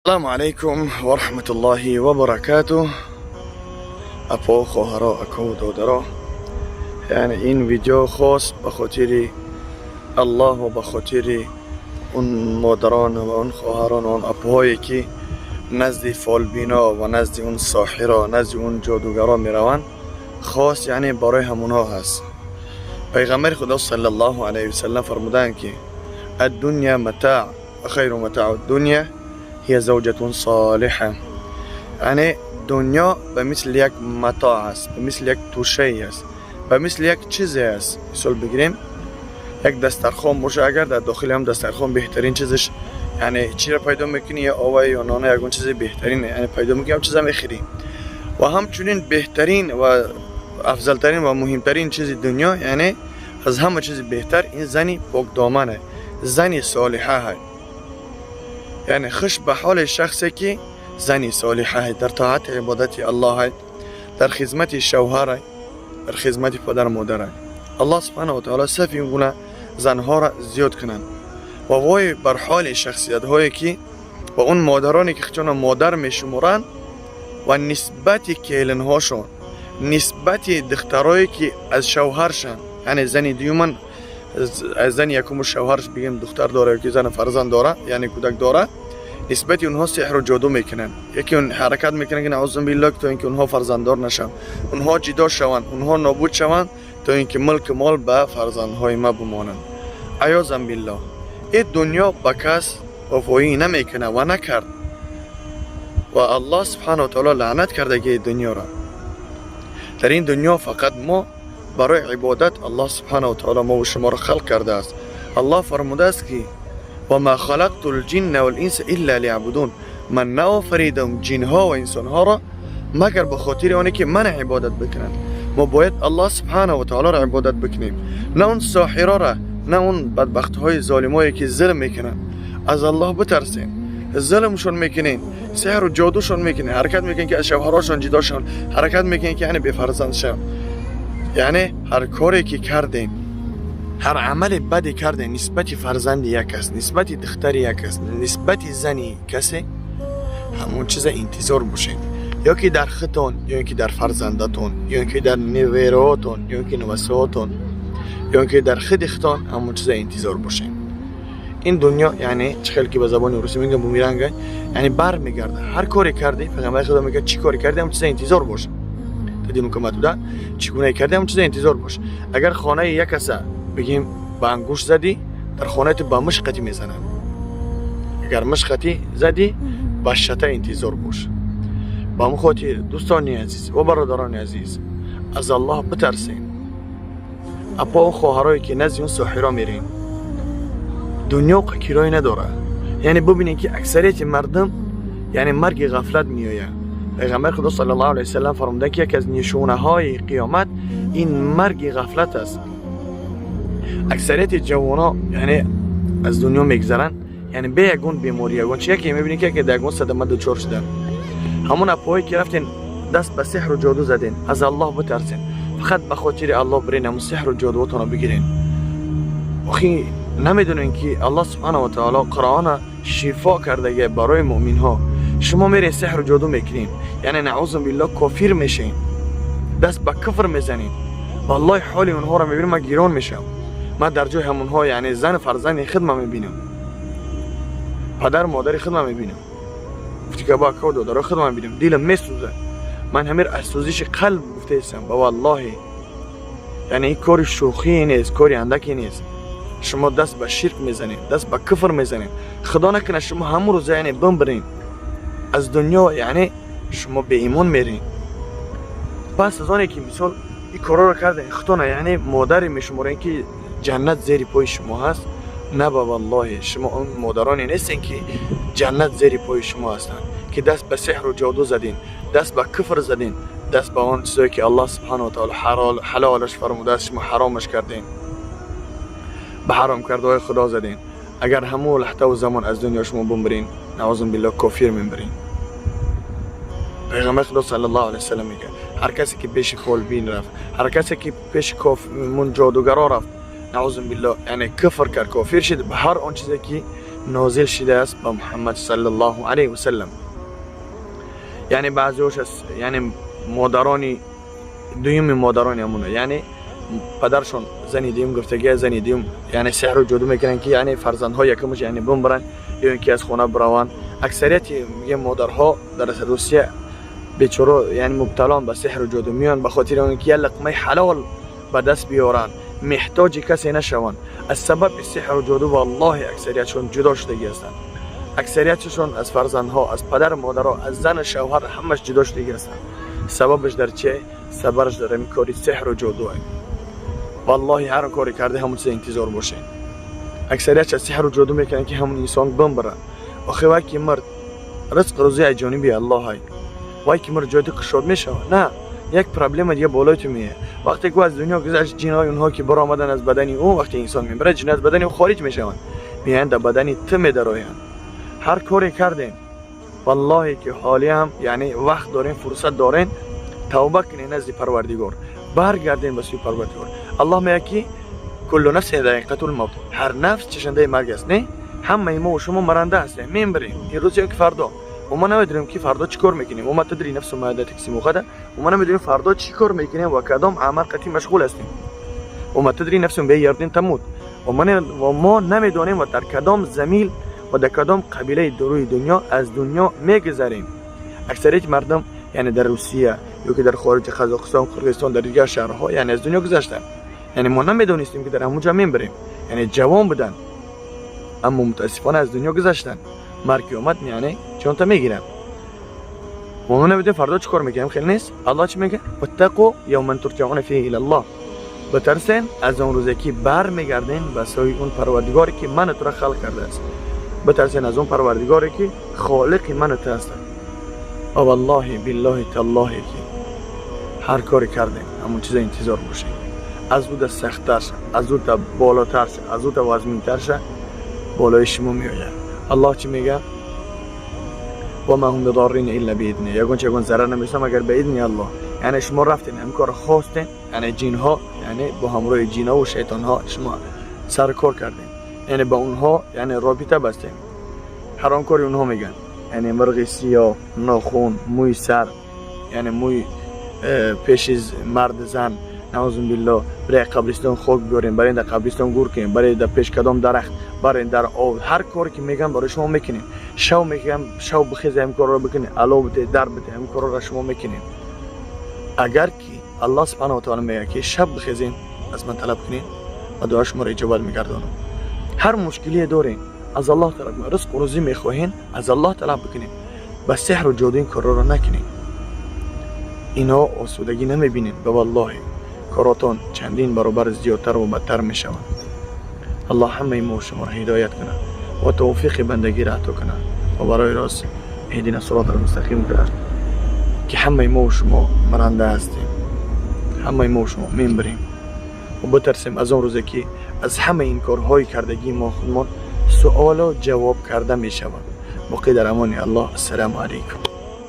السلام علیکم و رحمت الله و برکاته. اپا، خواهرا، اکا و دادرا، یعنی این ویدیو خاص به خاطر الله و به خاطر اون مادران و اون خواهران و اون اپاهایی که نزد فالبینا و نزد اون ساحرا، نزد اون جادوگرا میروند، خاص یعنی برای همونها هست. پیغمبر خدا صلی الله علیه وسلم فرمودند که الدنیا متاع و خیر متاع الدنیا هي زوجة صالحة. یعنی دنیا به مثل یک متاع است، به مثل یک توشه است، به مثل یک چیزی است. مثال بگیریم، یک دسترخوان باشه، اگر در داخل هم دسترخوان بهترین چیزش یعنی چی را پیدا میکنی؟ یا آوه یا نانه، یگون چیز بهترین یعنی پیدا میکنی، هم چیز میخری. و همچنین بهترین و افضلترین و مهمترین چیز دنیا، یعنی از همه چیز بهتر، این زنی پاک دامنه، زنی صالحه هست. یعنی خوش به حال شخصی که زنی صالحه، در طاعت عبادت الله، در خدمت شوهر، در خدمت پدر مادر. الله سبحانه و تعالی صف این گونه زنها را زیاد کنند و وای بر حال شخصیت هایی که و اون مادرانی که خودشون مادر میشمرند و نسبت کیلنهاشون، نسبت دخترایی که از شوهرشان، یعنی زنی دیومن، از زن یکم شوهرش بگیم دختر داره که زن فرزند داره، یعنی کودک داره، نسبت اونها سحر و جادو میکنن. یکی اون حرکت میکنن که نعوذ بالله تا اینکه اونها فرزنددار نشن، اونها جدا شوند، اونها نابود شوند، تا اینکه ملک مال به فرزندهای ما بمانند. عیاذا بالله. این دنیا به کس وفایی نمیکنه و نکرد و الله سبحانه و تعالی لعنت کرده که دنیا را. در این دنیا فقط ما برای عبادت الله سبحانه و تعالی ما و شما را خلق کرده است. الله فرموده است که و ما خلقت الجن والانس الا لیعبدون. من نآفریدم جنها و انسانها را مگر به خاطر آنی که من عبادت بکنند. ما باید الله سبحانه و تعالی را عبادت بکنیم، نه اون ساحرا را، نه اون بدبخت های ظالمایی که ظلم میکنن. از الله بترسین. ظلمشون میکنین، سحر و جادوشون میکنین، حرکت میکنین که از شوهراشون جدا شون، حرکت میکنین که یعنی بی فرزند شون. یعنی هر کاری که کردین، هر عمل بدی کردین نسبت فرزند یک است، نسبت دختر یک است، نسبت زنی کسی، همون چیز انتظار باشین، یا که در خودتون، یا که در فرزندتون، یا که در نویراتون، یا که نوساتون، یا که در خود خودتون، همون چیز انتظار باشین. این دنیا یعنی چه که به زبان روسی میگن بومرنگ، یعنی بر میگرده. هر کاری کردی، پیغمبر خدا میگه چی کاری کردی، همون چیز انتظار باش. دیدیم که بوده چگونه کردی، همون چیز انتظار باش. اگر خانه یک کس بگیم با انگوش زدی، در خانه تو با مشقتی میزنن. اگر مشقتی زدی، با شته انتظار باش. با همون خاطر دوستان عزیز و برادران عزیز، از الله بترسین. اپا و خواهرایی که نزد اون ساحرا میرین، دنیا کرای نداره. یعنی ببینید که اکثریت مردم یعنی مرگ غفلت میآید. پیغمبر خدا صلی الله علیه وسلم فرموده که یکی از نشونه های قیامت این مرگ غفلت است. اکثریت جوانا یعنی از دنیا میگذرن، یعنی به یگون بیماری، یگون چی. یکی میبینی که در یگون صدمه دچار شدن. همون اپایی که رفتین دست به سحر و جادو زدین، از الله بترسین. فقط به خاطر الله برین همون سحر و جادوتون بگیرین. آخی نمیدونین که الله سبحانه و تعالی قرآن شفا کرده برای مؤمن ها. شما میرین سحر و جادو میکنین، یعنی نعوذ بالله کافر میشین، دست به کفر میزنین. والله حال اونها رو میبینم، من گیران میشم. من در جای همونها یعنی زن فرزند خود میبینم، پدر مادر خود میبینم، گفتی که با اکا دادرا خود میبینم، دلم میسوزه. من همیر از سوزش قلب گفته استم با والله. یعنی این کار شوخی نیست، کاری اندکی نیست. شما دست به شرک میزنید، دست به کفر میزنید. خدا نکنه شما همون روز یعنی بمبرین از دنیا، یعنی شما به ایمان میرین. پس از آنی که مثال این کارا رو کردین، خودتون یعنی مادری میشمارین که جنت زیر پای شما هست. نه با والله، شما اون مادرانی نیستین که جنت زیر پای شما هستن که دست به سحر و جادو زدین، دست به کفر زدین، دست به آن چیزایی که الله سبحانه و تعالی حلالش فرموده است شما حرامش کردین، به حرام کرده های خدا زدین. اگر همو لحظه و زمان از دنیا شما بمبرین، نعوذ بالله کافر میبرین. پیغمبر خدا صلی الله علیه وسلم میگه هر کسی که پیش فالبین رفت، هر کسی که پیش من جادوگرا رفت، نعوذ بالله یعنی کفر کرد، کافر شد به هر آن چیزی که نازل شده است به محمد صلی الله علیه و سلم. یعنی بعضیش از یعنی مادرانی دویم، مادرانی همونه، یعنی پدرشون زنی دیم گفتگی، زنی دیم، یعنی سحر و جادو میکنن که یعنی فرزندها یکمش یعنی بمبرن یا اینکه از خونه بروان. اکثریت یه مادرها در روسیه بیچاره یعنی مبتلان به سحر و جادو میان، به خاطر اینکه یه لقمه حلال به دست بیارن، محتاج کسی نشوند. از سبب سحر و جادو والله اکثریتشون جدا شدگی هستند. اکثریتشون از فرزندها، از پدر مادرها، از زن و شوهر همش جدا شدگی هستند. سببش در چه؟ سببش در این کاری سحر و جادو. والله هر کاری کرده همون چیز انتظار باشه. اکثریت از سحر و جادو میکنن که همون انسان بمبره. آخه وای که مرد، رزق روزی از جانب الله های. وای که مرد جای کشاد میشه، نه یک проблема دیگه بالای تو میه. وقتی که از دنیا گذشت، جنای اونها که برآمدن از بدن او، وقتی انسان میبره جن از بدن او خارج میشوند، میان در بدن تو میدرویند. هر کاری کردین، والله که حالی هم یعنی وقت دارین، فرصت دارین، توبه کنین نزد پروردگار، برگردین به سوی پروردگار. الله میگه که کل نفس ذائقه الموت، هر نفس چشنده مرگ است. نه همه ما و شما مرنده هستیم، میمیریم این روز یا که فردا، و ما نمیدونیم که فردا چیکار میکنیم. و ما تدری نفس ماذا تکسب غدا، و ما نمیدونیم فردا چیکار میکنیم و کدام عمل قطعی مشغول هستیم. و ما تدری نفس بأی ارض تموت، و ما نمیدونیم و در کدام زمین و در کدام قبیله روی دنیا از دنیا میگذریم. اکثریت مردم یعنی در روسیه یا که در خارج، قزاقستان، قرقیزستان، در دیگر شهرها یعنی از دنیا گذشتن. یعنی ما نمیدونستیم که در همونجا میبریم. یعنی جوان بودن اما متاسفانه از دنیا گذشتن. مرگ اومد یعنی چون تا میگیرم و ما نمیدونیم فردا چیکار میکنیم. خیلی نیست. الله چی میگه؟ واتقوا یوما ترجعون فیه الی الله، بترسین از اون روزی که بر میگردین به سوی اون پروردگاری که من تو را خلق کرده است. بترسین از اون پروردگاری که خالق من تو است. و والله بالله تالله که هر کاری کردیم همون چیز انتظار باشه، از او سخت‌تر شه، از او بالاتر شه، از او وزمینتر شه بالای شما میآید. الله چی میگه؟ و ما هم بضارین الا باذنه، یگون چه یگون ضرر نمیرسه مگر به اذن الله. یعنی شما رفتین هم کار خواستین، یعنی جین ها، یعنی با همراه جین ها و شیطان ها شما سر کار کردین، یعنی با اونها یعنی رابطه بستین، هر آن کاری اونها میگن، یعنی مرغ سیاه، ناخون، موی سر، یعنی موی پیش مرد زن، نعوذ بالله، برای قبرستان خاک بیاریم، برای در قبرستان گور کنیم، برای در پیش کدام درخت، برای در آب، هر کاری که میگن برای شما میکنیم. شو میگم شو بخیز هم کار رو بکنیم، علاوه بده در بده هم کار رو شما میکنیم. اگر که الله سبحانه و تعالی میگه که شب بخیزین از من طلب کنین و دعا شما رو اجابت میگردانم. هر مشکلی دارین از الله طلب کنین، رزق و روزی میخواهین از الله طلب بکنین، با سحر و جادو این کارا رو نکنین. اینا آسودگی نمیبینین، به والله کاراتون چندین برابر زیادتر و بدتر میشوند. الله همه ما و شما را هدایت کنه و توفیق بندگی را عطا کنه و برای راست اهدنا الصراط المستقیم کنه که همه ما و شما مرنده هستیم، همه ما و شما میمبریم و بترسیم از آن روزی که از همه این کارهای کردگی ما خودمان سوال و جواب کرده می شود. باقی در امان الله. السلام علیکم.